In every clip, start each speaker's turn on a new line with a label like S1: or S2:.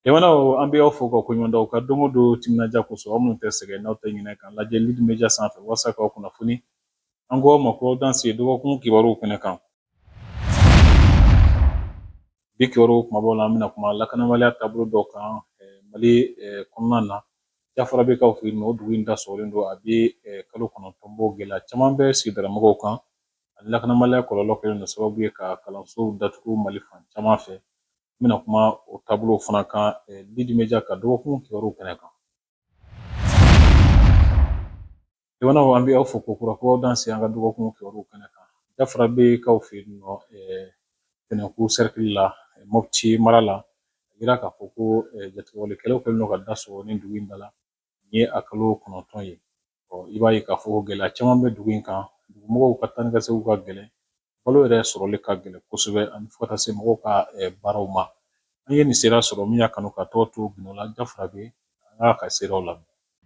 S1: Limanaw, an bɛ aw fo ka koɲuman dɔn ka don o don timinandiya kosɔn. Aw minnu tɛ sɛgɛn, n'aw tɛ ɲinɛ k'an lajɛ Lead Media sanfɛ walasa k'aw kunnafoni, an ko aw ma ko aw danse dɔgɔkun kibaruw kɛnɛ kan. Bi kibaruw kumabaw la, an bɛna kuma lakanabaliya taabolo dɔw kan Mali kɔnɔna na. Jafarabekaw fɛ yen nɔ, o dugu in da sɔgɔlen don, a bɛ kalo 9 bɔ. Gɛlɛya caman bɛ sigidala mɔgɔw kan, ani lakanabaliya kɔlɔlɔ kɛlen don sababu ye ka kalansow datugu Mali fan caman fɛ. N bɛna kuma o taabolo fana kan Lead Media ka dɔgɔkun kibaruw kɛnɛ kan. Limanaw, an bɛ aw fo kokura ko aw danse an ka dɔgɔkun kibaruw kɛnɛ kan. Jafarabekaw fɛ yen nɔ, Tɛnɛnku sɛrikili la, Mopti mara la, a yira k'a fɔ ko jatigɛwalekɛlaw kɛlen don ka da sɔgɔ ni dugu in da la. Nin ye a kalo 9 ye. I b'a ye k'a fɔ ko gɛlɛya caman bɛ dugu in kan. Dugumɔgɔw ka taa ni ka segin ka gɛlɛn, balo yɛrɛ sɔrɔli ka gɛlɛn kosɛbɛ, ani fo ka taa se mɔgɔw ka baaraw ma. An ye nin seereya sɔrɔ min y'a kanu ka tɔgɔ to gindo la, Jafarabe. An k'a ka seereyaw lamɛn.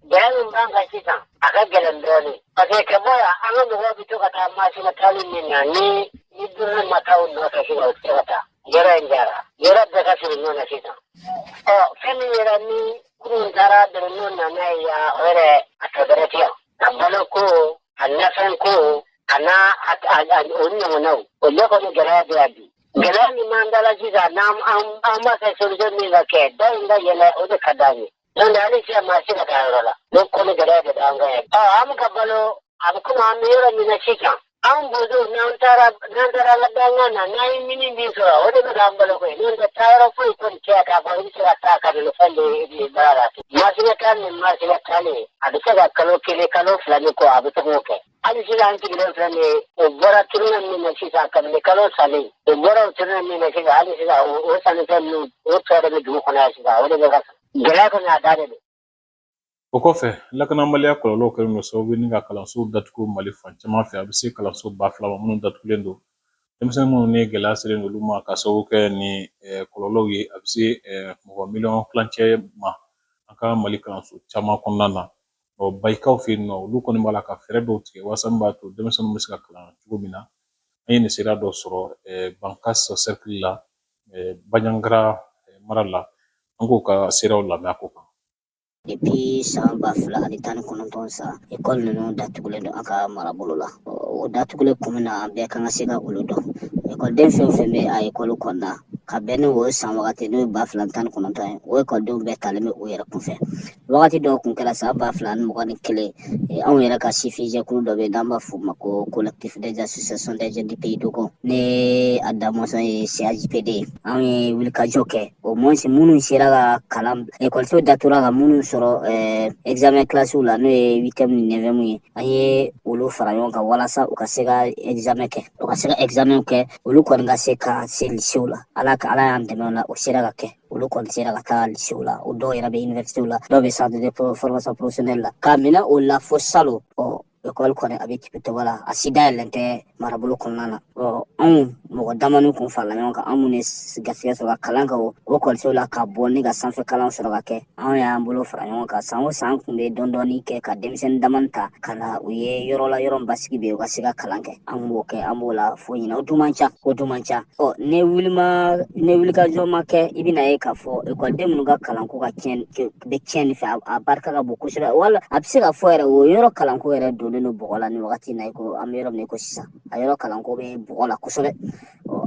S2: Gɛlɛya min b'an kan sisan, a ka gɛlɛn dɔɔnin, parce que ka bɔ yan, an ka mɔgɔw bɛ to ka taa masina taali min na, ni drone ma taa u nɔfɛ sisan, u tɛ se ka taa. Yɔrɔ in jara, yɔrɔ bɛɛ ka surun ɲɔgɔn na sisan. Ɔ, fɛn min yɛrɛ ni kurun taara drone nana ye yan, o yɛrɛ a tɔ bɛrɛ tɛ yan. A balo ko, a nafɛn ko, a n'a o ɲɔgɔnnaw, o bɛɛ kɔni gɛlɛya bɛ yan bi. Gɛlɛya min b'an da la sisan, n'an an b'a fɛ solution min ka kɛ, da in ka yɛlɛ, o de ka d'an ye. N'o tɛ hali sisan maa se ka taa yɔrɔ la. Ne kɔni gɛlɛya de b'an kan yan. Ɔ, an bɛ ka balo, a bɛ komi an bɛ yɔrɔ min na sisan. Anw bozow, n'an taara an ka dankan na, n'an ye mini min sɔrɔ, o de bɛ k'an balo koyi. N'o tɛ, taayɔrɔ foyi kɔni tɛ yan k'a fɔ i bɛ se ka taa ka na ni fɛn dɔ ye baara la. Masina taa ni masina taalen, a bɛ se ka kalo 1, kalo 2 ni kɔ, a bɛ se k'o kɛ. Hali sisan an sigilen filɛ nin ye, o bɔra tournée min na sisan, kabini kalo salen, o bɔra o tournée min na sisan, hali sisan o sannifɛn ninnu, o tɔ de bɛ dugu kɔnɔ yan sisan, o de bɛ ka gɛlɛya kɔni a da de don.
S1: O kɔfɛ, lakanabaliya kɔlɔlɔw kɛlen don sababu ye ni ka kalansow datugu Mali fan caman fɛ. A bɛ se kalanso 2000 ma minnu datugulen don. Denmisɛnnin minnu ni gɛlɛya selen don olu ma ka sababu kɛ ni kɔlɔlɔw ye, a bɛ se mɔgɔ miliyɔn 1.5 ma an ka Mali kalanso caman kɔnɔna na. Ɔ, Bayikaw fɛ yen nɔ, olu kɔni b'a la ka fɛɛrɛ dɔw tigɛ walasa min b'a to denmisɛnninw bɛ se ka kalan cogo min na. An ye nin seereya dɔ sɔrɔ Bankas sɛrikili la, Banjagara mara la. An k'o ka seereyaw lamɛn a ko kan.
S3: Depuis san 2019 san, ekɔli ninnu datugulen don an ka marabolo la. O datugulen kun min na, an bɛɛ kan ka se ka olu dɔn. Ekɔliden fɛn o fɛn bɛ a ekɔli kɔnɔna ka bɛn ni o san wagati, n'o ye 2019 ye, o ekɔlidenw bɛɛ talen bɛ u yɛrɛ kunfɛ. Wagati dɔw kun kɛra san 2021, anw yɛrɛ ka sifin jɛkulu dɔ bɛ yen n'an b'a f'o ma ko Collectif des associations des jeunes du pays Dogon, ne a damɔsɔn ye CAJPD ye. Anw ye wulikajɔ kɛ, au moins minnu sera ka kalan, ekɔliso datura ka minnu sɔrɔ examen classe la, n'o ye huitième ni neuvième ye, an ye olu fara ɲɔgɔn kan walasa u ka se ka examen kɛ, u ka se ka examen kɛ, olu kɔni ka se ka se lycée la. Ala ka Ala y'an dɛmɛ o la, o sera ka kɛ, olu kɔni sera ka taa lycée la. O dɔw yɛrɛ bɛ université la, dɔw bɛ centre de formation professionnelle la. K'a minɛ o la fo salon, ɔ, ekɔli kɔni a bɛ kibi tɔgɔ la, a si dayɛlɛn tɛ marabolo kɔnɔna na. Ɔ, anw mɔgɔ damani kun farala ɲɔgɔn kan, an minnu ye garisɛgɛ sɔrɔ ka kalan kɛ o ekɔliso la, ka bɔ ni ka sanfɛ kalan sɔrɔ ka kɛ, anw y'an bolo fara ɲɔgɔn kan. San o san kun bɛ dɔɔni dɔɔni kɛ ka denmisɛnnin damani ta ka na u ye yɔrɔ la, yɔrɔ min basigi bɛ yen, u ka se ka kalan kɛ. An b'o kɛ, an b'o la fo ɲinɛ. O dun man ca, o dun man ca. Ɔ, ne wulima ne wulikajɔ ma kɛ, i bɛna ye k'a fɔ ekɔliden minnu ka kalanko ka tiɲɛ bɛ tiɲɛ fɛ, a barika ka bon kosɛbɛ. Wala a bɛ se ka fɔ yɛrɛ, o yɔrɔ kalanko yɛrɛ donnen don bɔgɔ la ni wagati in na, i ko an bɛ yɔrɔ min na i ko sisan, a yɔrɔ kalanko bɛ bɔgɔ la kosɛbɛ.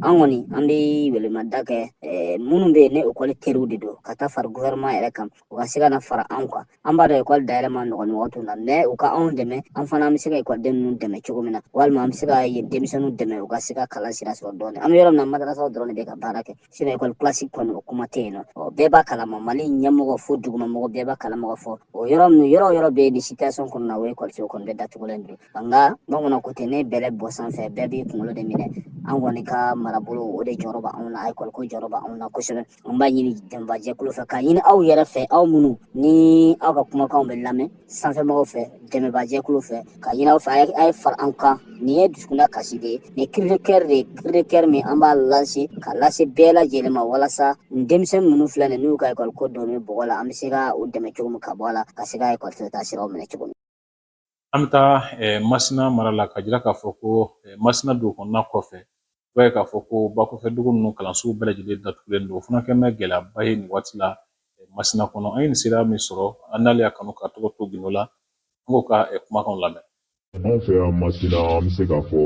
S3: An kɔni an bɛ welemada kɛ minnu bɛ yen ne ekɔli teriw de don, ka taa fara gouvernement yɛrɛ kan, u ka se ka na fara anw kan. An b'a dɔn ekɔli dayɛlɛ ma nɔgɔn nin wagati na, mais u ka anw dɛmɛ, an fana an bɛ se ka ekɔliden ninnu dɛmɛ cogo min na, walima an bɛ se ka denmisɛnninw dɛmɛ u ka se ka kalan sira sɔrɔ dɔɔnin. An bɛ yɔrɔ min na, madarasaw dɔrɔn de bɛ ka baara kɛ, sinon ekɔli classique kɔni, o kuma tɛ yen nɔ. Bɛɛ b'a kalama, Mali ɲɛmɔgɔ fo dugumamɔgɔ bɛɛ b'a kalama ka fɔ o yɔrɔ min, yɔrɔ o yɔrɔ bɛ nin situation kɔnɔna na, o ekɔliso kɔni bɛɛ datugulen don. Nka bamananw ko ten, ne bɛlɛ bɔ sanfɛ, bɛɛ b'i kunkolo de minɛ. An kɔni ka marabolo, o de jɔyɔrɔ b'anw na, ekɔli ko jɔyɔrɔ b'anw na kosɛbɛ. An b'a ɲini dɛmɛbajɛkulu fɛ, k'a ɲini aw yɛrɛ fɛ, aw minnu ni aw ka kumakanw bɛ lamɛn sanfɛmɔgɔw fɛ, dɛmɛbajɛkulu fɛ, ka ɲini aw fɛ, a ye fara an kan. Nin ye dusukunda kasi de ye, nin ye cri de cœur de ye, cri de cœur min an b'a lase ka lase bɛɛ lajɛlen ma, walasa denmisɛnnin minnu filɛ nin n'u ka ekɔli ko donnen bɔgɔ la, an bɛ se ka u dɛmɛ cogo min ka bɔ a la, ka se ka ekɔliso taa siraw minɛ cogo min.
S1: An bɛ taa Masina mara la ka jira k'a fɔ ko Masina dugu kɔnɔna kɔfɛ, i b'a ye k'a fɔ ko bakɔfɛ dugu ninnu kalansow bɛɛ lajɛlen datugulen don. O fana kɛlen bɛ gɛlɛyaba ye nin waati la. Masina kɔnɔ. An ye nin sira min sɔrɔ, an n'ale y'a kanu ka tɔgɔ to gindo la, an k'o ka kumakanw lamɛn.
S4: Anw fɛ yan Masina, an bɛ se k'a fɔ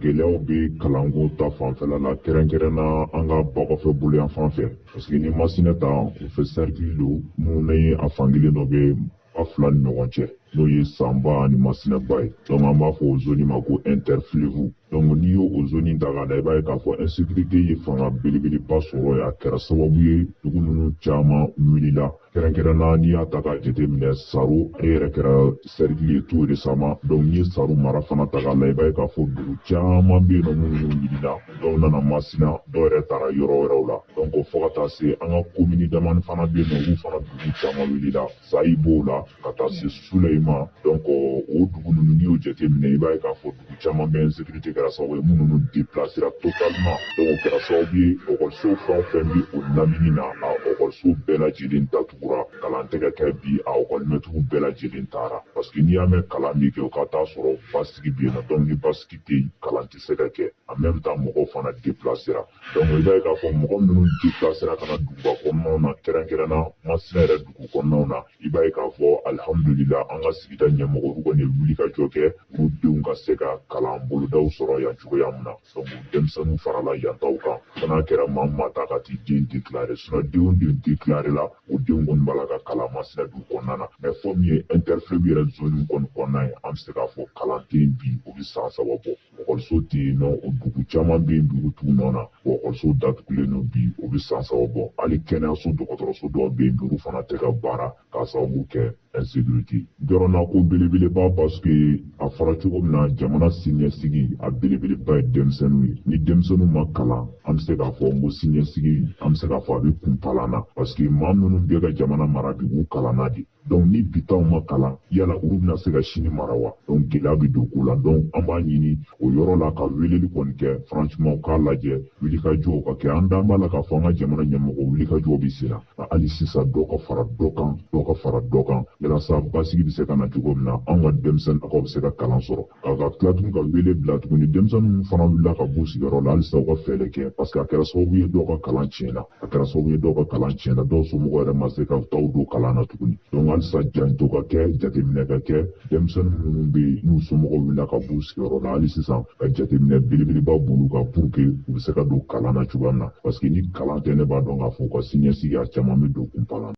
S4: gɛlɛyaw bɛ kalanko ta fanfɛla la, kɛrɛnkɛrɛnna an ka bakɔfɛ bolo yan fan fɛ, parce que ni Masina ta, o fɛ cercle don minnu ni a fankelen dɔ bɛ ba fila ni ɲɔgɔn cɛ, n'o ye Sanba ani Masinaba ye. Donc an b'a fɔ o zone ma ko interfleuve. Donc n'i y'o o zone ta k'a da, i b'a ye k'a fɔ insécurité ye fanga belebeleba sɔrɔ yen. A kɛra sababu ye dugu ninnu caman wulila, kɛrɛnkɛrɛnna n'i y'a ta k'a jateminɛ, Saro ale yɛrɛ kɛra cercle ye tout récemment. Donc n'i ye Saro mara fana ta k'a la, i b'a ye k'a fɔ dugu caman bɛ yen nɔ minnu wulila, dɔw nana Masina, dɔw yɛrɛ taara yɔrɔ wɛrɛw la. Donc fo ka taa se an ka komini damani fana bɛ yen nɔ, olu fana dugu caman wulila, Sayi b'o la ka taa se Sulayi ma. Donc o dugu ninnu, n'i y'o jateminɛ, i b'a ye k'a fɔ dugu caman bɛ, insécurité kɛra sababu ye minnu déplacera totalement. Donc o kɛra sababu ye ekɔliso fɛn o fɛn bɛ o lamini na, a ekɔliso bɛɛ lajɛlen datugura, kalan tɛ ka kɛ bi, a ekɔlimɛtiriw bɛɛ lajɛlen taara, parce que n'i y'a mɛn kalan bɛ kɛ, o ka taa sɔrɔ basigi bɛ yen nɔ. Donc ni basigi tɛ yen, kalan tɛ se ka kɛ. En même temps, mɔgɔw fana déplacera. Donc i b'a ye k'a fɔ mɔgɔ minnu déplacera ka na duguba kɔnɔnaw na, kɛrɛnkɛrɛnna Masina yɛrɛ dugu kɔnɔnaw na, i b'a ye k'a fɔ alihamudulila, an ka sigida ɲɛmɔgɔ olu kɔni ye wuli ka jɔ kɛ olu denw ka se ka kalan bolodaw sɔrɔ yan cogoya min na. Donc denmisɛnninw farala yantaw kan fo n'a kɛra maa maa ta ka t'i den déclarer. Sinon den o den déclarer la, o denw kɔni b'a la ka kalan Masina dugu kɔnɔna na. Mais fɔ min ye interfleuve yɛrɛ zone kɔni kɔnɔna ye, an bɛ se k'a fɔ kalan tɛ yen bi, o bɛ san 3 bɔ. Ekɔliso tɛ yen nɔ, o dugu caman bɛ yen, dugu t'u nɔ na, ekɔliso datugulen don bi, o bɛ san 3 bɔ. Hali kɛnɛyaso, dɔgɔtɔrɔso dɔw bɛ yen bi, olu fana tɛ ka baara k'a sababu kɛ insécurité. Jɔrɔna ko belebeleba, parce que a fɔra cogo min na, jamana siniɲɛsigi a belebeleba ye denmisɛnninw ye. Ni denmisɛnninw ma kalan, an bɛ se k'a fɔ n ko siniɲɛsigi, an bɛ se k'a fɔ a bɛ kunpalan na, parce que maa minnu bɛ ka jamana mara bi, u kalanna de. Donc ni bitaw ma kalan, yala olu bɛna se ka sini mara wa? Donc gɛlɛya bɛ don ko la. Donc an b'a ɲini o yɔrɔ la ka weleli kɔni kɛ, franchement, u k'a lajɛ, wulikajɔw ka kɛ. An dan b'a la k'a fɔ an ka jamana ɲɛmɔgɔ, wulikajɔw bɛ sen na, nka hali sisan dɔ ka fara dɔ kan, dɔ ka fara dɔ kan, walasa basigi bɛ se ka na cogo min na, anw ka denmisɛnninw bɛ se ka kalan sɔrɔ. Ka tila tuguni ka wele bila tuguni, denmisɛnninw fana wulila ka b'u sigiyɔrɔ la, halisa u ka fɛɛrɛ kɛ, parce que a kɛra sababu ye dɔw ka kalan tiɲɛna, a kɛra sababu ye dɔw ka kalan tiɲɛna, dɔw somɔgɔw yɛrɛ ma se ka taa don kalan na tuguni. Donc halisa janto ka kɛ, jateminɛ ka kɛ, denmisɛnnin minnu bɛ yen n'u somɔgɔw wulila ka b'u sigiyɔrɔ la, hali sisan ka jateminɛ belebeleba b'olu kan pour que u bɛ se ka don kalan na cogoya min na, parce que ni kalan tɛ, ne b'a dɔn k'a fɔ u ka siniɲɛsigi a caman bɛ don kunpalan.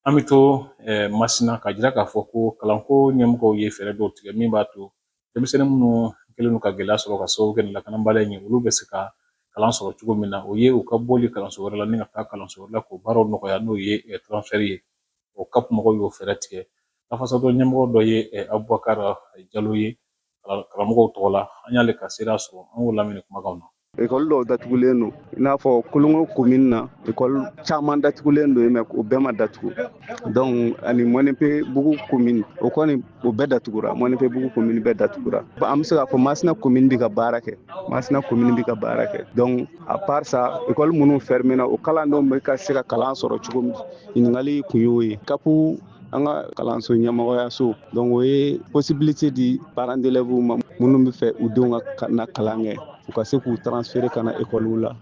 S1: An bɛ to Masina ka jira k'a fɔ ko kalanko ɲɛmɔgɔw ye fɛɛrɛ dɔw tigɛ min b'a to denmisɛnnin minnu kɛlen don ka gɛlɛya sɔrɔ ka sababu kɛ nin lakanabaliya in ye, olu bɛ se ka kalan sɔrɔ cogo min na. O ye u ka bɔli kalanso wɛrɛ la ni ka taa kalanso wɛrɛ la k'o baaraw nɔgɔya, n'o ye transfert ye. O CAP mɔgɔw y'o fɛɛrɛ tigɛ. Lafasadɔ ɲɛmɔgɔ dɔ ye Abubakar Jalo ye karamɔgɔw tɔgɔ la, an y'ale ka seereya sɔrɔ, an k'o lamɛn kumakanw na.
S5: Ekɔli dɔw datugulen don, i n'a fɔ Kolongo commune na, ekɔli caman datugulen don, mais o bɛɛ ma datugu. Donc ani Mɔnɛpebugu commune, o kɔni o bɛɛ datugura, Mɔnɛpebugu commune bɛɛ datugura. An bɛ se k'a fɔ Masina commune bɛ ka baara kɛ, Masina commune bɛ ka baara kɛ. Donc à part ça, ekɔli minnu fermé na, o kalandenw bɛ ka se ka kalan sɔrɔ cogo min, ɲininkali kun y'o ye. CAP, an ka kalanso ɲɛmɔgɔyaso, donc o ye possibilité di parents d'élèves ma minnu bɛ fɛ u denw ka na kalan kɛ, u ka se k'u transférer ka na ekɔliw la,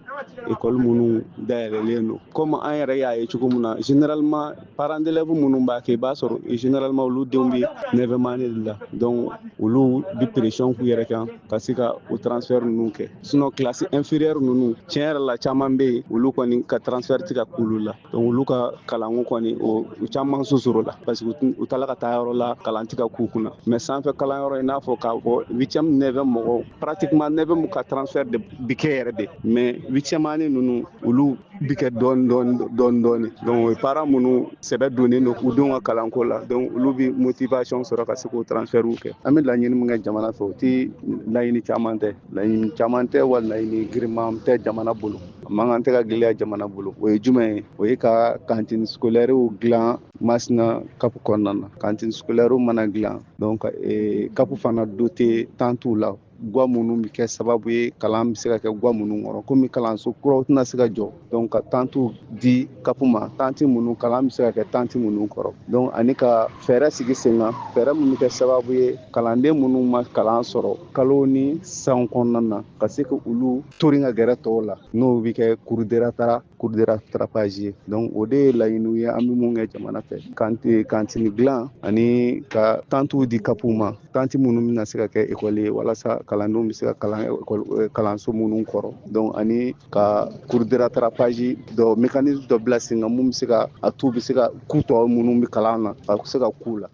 S5: ekɔli minnu dayɛlɛlen don. Comme an yɛrɛ y'a ye cogo min na, généralement parents d'élèves minnu b'a kɛ, i b'a sɔrɔ généralement olu denw bɛ neuvième année de la. Donc olu bɛ pression k'u yɛrɛ kan ka se ka o transfert ninnu kɛ. Sinon classe inférieure ninnu, tiɲɛ yɛrɛ la, caman bɛ yen, olu kɔni ka transfert tɛ ka k'olu la. Donc olu ka kalanko kɔni, o caman sosoro la, parce que u taala ka taa yɔrɔ la, kalan tɛ ka k'u kunna. Mais sanfɛ kalanyɔrɔ, i n'a fɔ k'a fɔ huitième, neuvième mɔgɔw, pratiquement neuvième ka transfert de bi kɛ yɛrɛ de, mais huitième année ninnu, olu bi kɛ dɔɔni dɔɔni dɔɔni dɔɔni. Donc o ye parents minnu sɛbɛ donnen don u denw ka kalanko la, donc olu bi motivation sɔrɔ ka se k'o transfert kɛ. An bɛ laɲini min kɛ jamana fɛ, o ti laɲini caman tɛ, laɲini caman tɛ wa laɲini girinman tɛ jamana bolo, a man kan tɛ ka gɛlɛya jamana bolo. O ye jumɛn ye? O ye ka cantine scolaire dilan Masina CAP kɔnɔna na. Cantine scolaire mana dilan, donc CAP fana doté tentes la, gwa minnu bɛ kɛ sababu ye kalan bɛ se ka kɛ gwa minnu kɔrɔ, komi kalanso kuraw tɛna se ka jɔ. Donc ka tentes di CAP ma, tente minnu kalan bɛ se ka kɛ tente minnu kɔrɔ. Donc ani ka fɛɛrɛ sigi sen kan, fɛɛrɛ minnu bɛ kɛ sababu ye kalanden minnu ma kalan sɔrɔ kalo ni san kɔnɔna na, ka se ka olu torin ka gɛrɛ tɔw la, n'o bɛ kɛ cours de rattrapage. Cour de rattrapage ye. Donc o de ye laɲiniw ye an bɛ mun kɛ jamana fɛ, cantine dilan ani ka tantiw di CAPw ma, tanti minnu bɛna se ka kɛ ekɔli ye walasa kalandenw bɛ se ka kalan kalanso minnu kɔrɔ. Donc ani ka cour de rattrapage dɔ, mécanisme dɔ bila sen kan mun bɛ se ka a t'u bɛ se ka ku tɔ minnu bɛ kalan na ka se ka k'u la.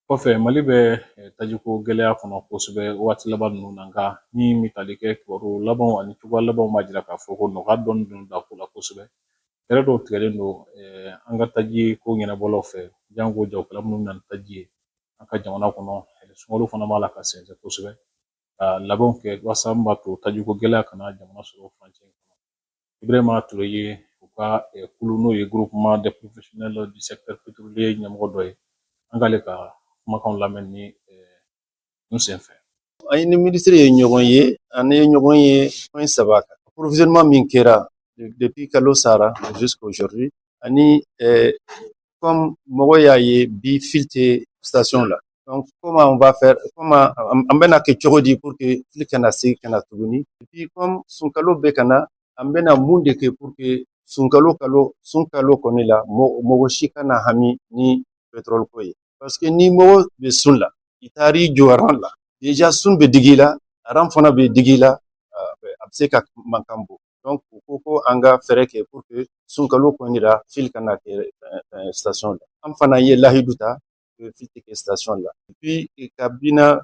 S1: Kɔfɛ, Mali bɛ tajiko gɛlɛya kɔnɔ kosɛbɛ waati laban ninnu na. Nka ni mitali kɛ, kibaru labanw ani cogoya labanw b'a jira k'a fɔ ko nɔgɔya dɔɔni donna da ko la kosɛbɛ. Fɛɛrɛ dɔw tigɛlen don an ka taji ko ɲɛnabɔlaw fɛ, janko jagokɛla minnu bɛ na ni taji ye an ka jamana kɔnɔ. Sunkalo fana b'a la ka sɛnsɛn kosɛbɛ ka labɛnw kɛ walasa min b'a to tajiko gɛlɛya kana jamana sɔrɔ furancɛ in kɔnɔ. Ibrahima Ture ye u ka kulu, n'o ye Groupement des professionnels du secteur pétrolier ɲɛmɔgɔ dɔ ye. An k'ale ka kumakanw lamɛn ni n senfɛ.
S6: An ni minisiri ye ɲɔgɔn ye, an ye ɲɔgɔn ye point saba kan: approvisionnement min kɛra depuis kalo sara jusqu'aujourd'hui, ani comme mɔgɔ y'a ye bi, file tɛ station la. Donc comment on va faire, comment an bɛna kɛ cogo di pour que file kana segin ka na tuguni? Et puis comme sunkalo bɛ ka na, an bɛna mun de kɛ pour que sunkalo kalo sunkalo kɔni la, mɔgɔ si kana hami ni pétrole ko ye? Parce que ni mɔgɔ bɛ sun la, i taar'i jɔ rang la, déjà sun bɛ digi la, rang fana bɛ digi la, a bɛ se ka mankan bɔ. Donc u ko ko an ka fɛɛrɛ kɛ pour que sunkalo kɔni la, file kana kɛ station la. An fana ye lahidu ta que file tɛ kɛ station la. Et puis kabina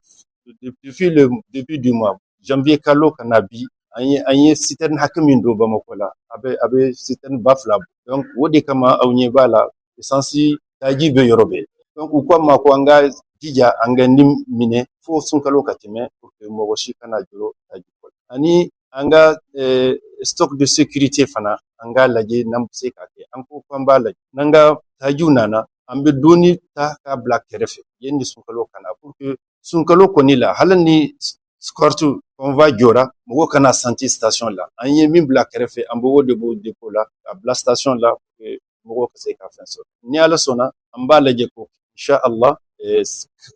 S6: depuis le début du mois janvier kalo ka na bi, an ye citerne hakɛ min don Bamakɔ la, a bɛ citerne 2000 bɔ. Donc o de kama aw ɲɛ b'a la, essence taji bɛ yɔrɔ bɛɛ. Donc u ko an ma ko an ka jija, an ka nin minɛ fo sunkalo ka tɛmɛ pour que mɔgɔ si kana jɔrɔ taji ko la. Ani an ka stock de sécurité fana, an k'a lajɛ n'an bɛ se k'a kɛ. An ko k'an b'a lajɛ, n'an ka tajiw nana, an bɛ dɔɔni ta k'a bila kɛrɛfɛ yanni sunkalo ka na, pour que sunkalo kɔni la, hali ni escorte convoi jɔra, mɔgɔw kana santi station la. An ye min bila kɛrɛfɛ, an b'o de b'o dépôt la ka bila station la pour que mɔgɔw ka se ka fɛn sɔrɔ. Ni Ala sɔnna, an b'a lajɛ ko insha Allah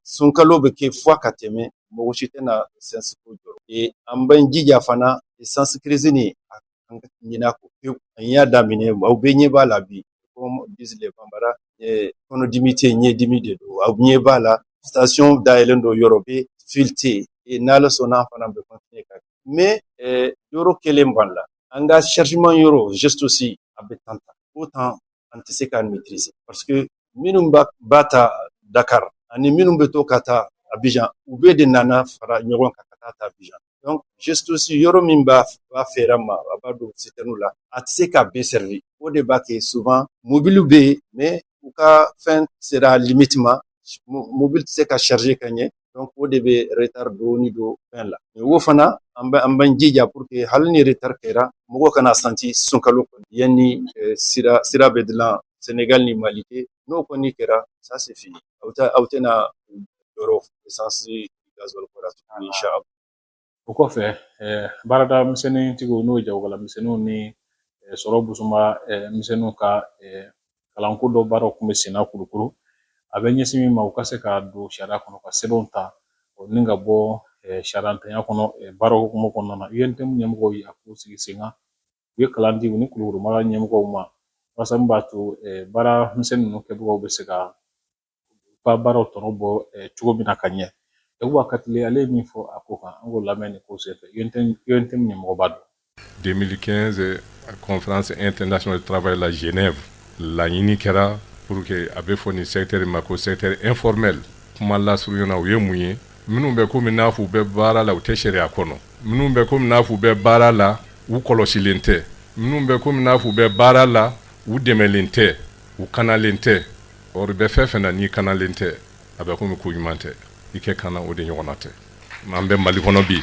S6: sunkalo bɛ kɛ fo ka tɛmɛ, mɔgɔ si tɛna essence ko jɔrɔ. Et an b'an jija fana, essence crise nin, an ka ɲinɛ a kɔ pewu. An y'a daminɛ, aw bɛɛ ɲɛ b'a la bi, comme disent les Bambara, kɔnɔdimi tɛ, ɲɛdimi de don. Aw ɲɛ b'a la, station dayɛlɛn don yɔrɔ bɛɛ, file tɛ yen. N'Ala sɔnna, an fana bɛ continuer ka kɛ. Mais yɔrɔ kelen b'an la, an ka chargement yɔrɔ juste aussi, a bɛ temps ta, o temps an tɛ se k'a maîtriser, parce que minnu b'a ta Dakar ani minnu bɛ to ka taa Abidjan, u bɛɛ de nana fara ɲɔgɔn kan ka taa ta Abidjan. Donc juste aussi, yɔrɔ min b'a feere ma, a b'a don citerne la, a tɛ se ka bɛɛ servir. O de b'a kɛ souvent mobili bɛ yen, mais u ka fɛn sera limite ma, mobili tɛ se ka charger ka ɲɛ. Donc o de bɛ retard dɔɔni don fɛn la. Mais o fana, an b'an jija pour que hali ni retard kɛra, mɔgɔw kana santi sunkalo kɔnɔ, yanni sira bɛ dilan Sénégal ni Mali cɛ. N'o kɔni kɛra, ça c'est fini, aw tɛna jɔrɔ essence, gasoil ko la tuguni, inchallah.
S1: O kɔfɛ, baarada misɛnnintigiw, n'o ye jagokɛla misɛnninw ni sɔrɔ busuma misɛnninw ka kalanko dɔ baaraw tun bɛ sen na Kulukoro. A bɛ ɲɛsin min ma, u ka se ka don sariya kɔnɔ ka sɛbɛnw ta ni ka bɔ sariyantanya kɔnɔ baara hukumu kɔnɔna na. UNTM ɲɛmɔgɔw ye a ko sigi sen kan, u ye kalan di u ni Kulukoro mara ɲɛmɔgɔw ma walasa min b'a to baara misɛnnin ninnu kɛbagaw bɛ se ka u ka baaraw tɔnɔ bɔ cogo min na ka ɲɛ. Yakuba Katile, ale ye min fɔ a ko kan, an k'o lamɛn nin ko senfɛ. UNTM ɲɛmɔgɔba don.
S7: 2015, conférence internationale de travail la Genève, laɲini kɛra pour que a bɛ fɔ nin secteur ma ko secteur informel. Kuma lasurunya na, u ye mun ye? Minnu bɛ komi n'a fɔ u bɛ baara la, u tɛ sariya kɔnɔ. Minnu bɛ komi n'a fɔ u bɛ baara la, u kɔlɔsilen tɛ. Minnu bɛ komi n'a fɔ u bɛ baara la, u dɛmɛlen tɛ, u kanalen tɛ. Or bɛ fɛn fɛn na, n'i kanalen tɛ, a bɛ komi ko ɲuman tɛ i kɛ kana, o de ɲɔgɔnna tɛ. An bɛ Mali kɔnɔ bi,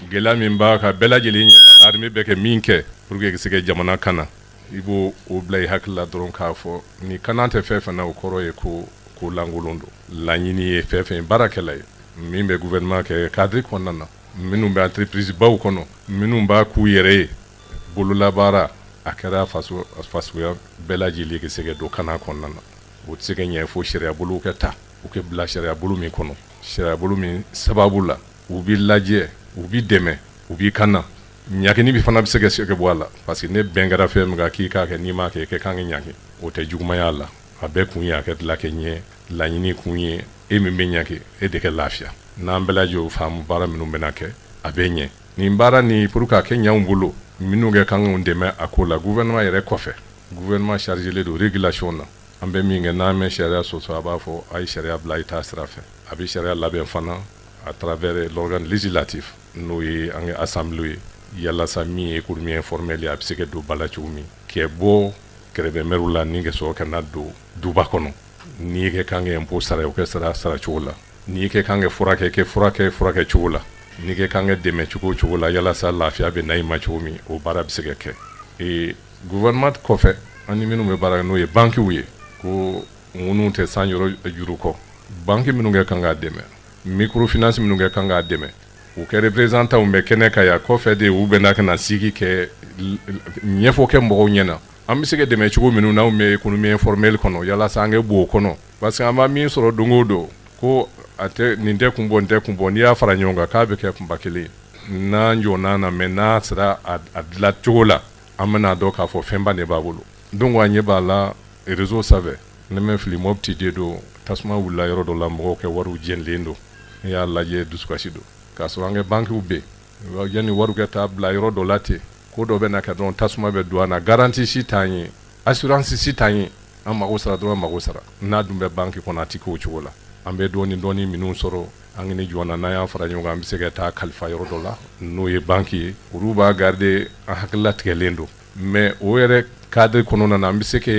S7: gɛlɛya min b'a kan, bɛɛ lajɛlen ɲɛ b'a la. Armée bɛ kɛ min kɛ pour que ka se ka jamana kana, i b'o o bila i hakili la dɔrɔn k'a fɔ ni kana tɛ fɛn fɛn na, o kɔrɔ ye ko ko lankolon don. Laɲini ye fɛn fɛn ye, baarakɛla ye min bɛ gouvernement kɛ cadre kɔnɔna na, minnu bɛ entreprise baw kɔnɔ, minnu b'a k'u yɛrɛ ye bololabaara, a kɛra faso fasoya bɛɛ lajɛlen ka se ka don kana kɔnɔna na. O tɛ se ka ɲɛ fo sariya bolo ka ta, u kɛ bila sariya bolo min kɔnɔ, sariya bolo min sababu la u b'i lajɛ, u b'i dɛmɛ, u b'i kana. Ɲagini bi fana bɛ se ka se ka bɔ a la, parce que ne bɛn kɛra fɛn min kan k'i k'a kɛ, n'i m'a kɛ, i kɛ kan ka ɲangi. O tɛ jugumaya la. A bɛɛ kun ye a kɛ dilan kɛ ɲɛ. Laɲini kun ye e min bɛ ɲangi, e de kɛ lafiya. N'an bɛɛ lajɛlen faamu, baara minnu bɛna kɛ, a bɛ ɲɛ. Nin baara nin, pour que a kɛ ɲanw bolo, minnu kɛ kan k'u dɛmɛ a ko la, gouvernement yɛrɛ kɔfɛ, gouvernement chargé don régulation na. An bɛ min kɛ, n'an bɛ sariya sɔsɔ, a b'a fɔ a ye sariya bila, i t'a sira fɛ. A bɛ sariya labɛn fana à travers l'organe législatif, n'o ye an ka assemblée ye, yalasa min ye économie informelle ye, a bɛ se ka don ba la cogo min, kɛ bɔ kɛrɛfɛmɛriw la ni ka sɔrɔ ka na don duba kɔnɔ. N'i kɛ kan ka impôt sara, o kɛ sara sara cogo la. N'i kɛ kan ka furakɛ, kɛ furakɛ furakɛ cogo la. N'i kɛ kan ka dɛmɛ cogo o cogo la, yalasa lafiya bɛ na i ma cogo min, o baara bɛ se ka kɛ. Ee, gouvernement kɔfɛ, an ni minnu bɛ baara kɛ, n'o ye bankiw ye, ko minnu tɛ san yɔrɔ juru kɔ, banki minnu kɛ kan k'a dɛmɛ, microfinance minnu kɛ kan k'a dɛmɛ, u kɛ représentant bɛ kɛnɛ kan yan. Kɔfɛ de, u bɛna ka na sigi kɛ ɲɛfɔ kɛ mɔgɔw ɲɛna, an bɛ se ka dɛmɛ cogo minnu n'anw bɛ économie informelle kɔnɔ, yalasa an kɛ bɔ o kɔnɔ, parce que an b'a min sɔrɔ don o don, ko a tɛ nin tɛ kun bɔ, nin tɛ kun bɔ, n'i y'a fara ɲɔgɔn kan, k'a bɛ kɛ kunba kelen. N'an jɔn'a na mɛ, n'a sera a dilan cogo la, an bɛna dɔn k'a fɔ fɛnba de b'a bolo. Donc an ɲɛ b'a la réseau sanfɛ, ne mɛ fili, Mopti de don, tasuma wulila yɔrɔ dɔ la, mɔgɔw kɛ wariw jɛnlen don. Ne y'a lajɛ, dusukasi don, k'a sɔrɔ an kɛ bankiw bɛ yen. Yanni wariw kɛ taa bila yɔrɔ dɔ la ten, ko dɔ bɛ na kɛ dɔrɔn, tasuma bɛ don an na. Garantie si t'an ye, assurance si t'an ye. An mago sara dɔrɔn, mago sara. N'a dun bɛ banki kɔnɔ, a ti k'o cogo la. An bɛ dɔɔni dɔɔni minnu sɔrɔ, an ni jɔn na, n'an y'an fara ɲɔgɔn kan, an bɛ se ka taa kalifa yɔrɔ dɔ la, n'o ye banki ye, olu b'a garder. An hakilila tigɛlen don, mais o yɛrɛ cadre kɔnɔna na, an bɛ se ka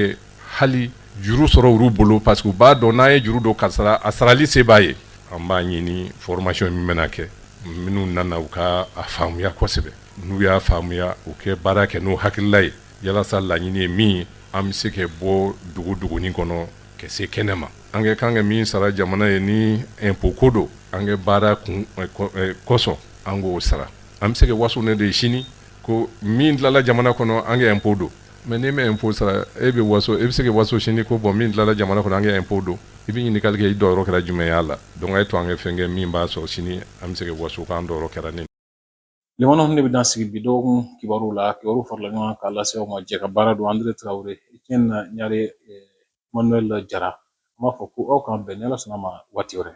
S7: hali juru sɔrɔ olu bolo, parce que u b'a dɔn n'an ye juru don ka sara, a sarali se b'a ye. An b'a ɲini, formation min bɛna kɛ, minnu nana, u ka a faamuya kosɛbɛ. N'u y'a faamuya, u kɛ baara kɛ n'o hakilila ye, yalasa laɲini ye min ye, an bɛ se ka bɔ dugu duguni kɔnɔ ka se kɛnɛ ma. An kɛ kan ka min sara jamana ye, ni impôt ko don, an kɛ baara kun kosɔn, an k'o sara. An bɛ se ka waso ne de ye sini ko min tilala jamana kɔnɔ, an kɛ impôt don. Mais n'i ma impôt sara, e bɛ waso, e bɛ se ka waso sini ko bon, min tilala jamana kɔnɔ, an kɛ impôt don. I bɛ ɲininkali kɛ, i dɔyɔrɔ kɛra jumɛn y'a la? Donc a ye to an kɛ fɛn kɛ min b'a sɔrɔ sini an bɛ se ka waso k'an dɔyɔrɔ kɛra nin.
S1: Limanaw de bɛ dan sigi bi dɔgɔkun kibaru la. Kibaru farala ɲɔgɔn kan k'a lase aw ma. Jɛ ka baara don Andre Traoré, Etienne Ɲare, Manuel Jara. An b'a fɔ ko aw k'an bɛn ni Ala sɔnna ma waati wɛrɛ.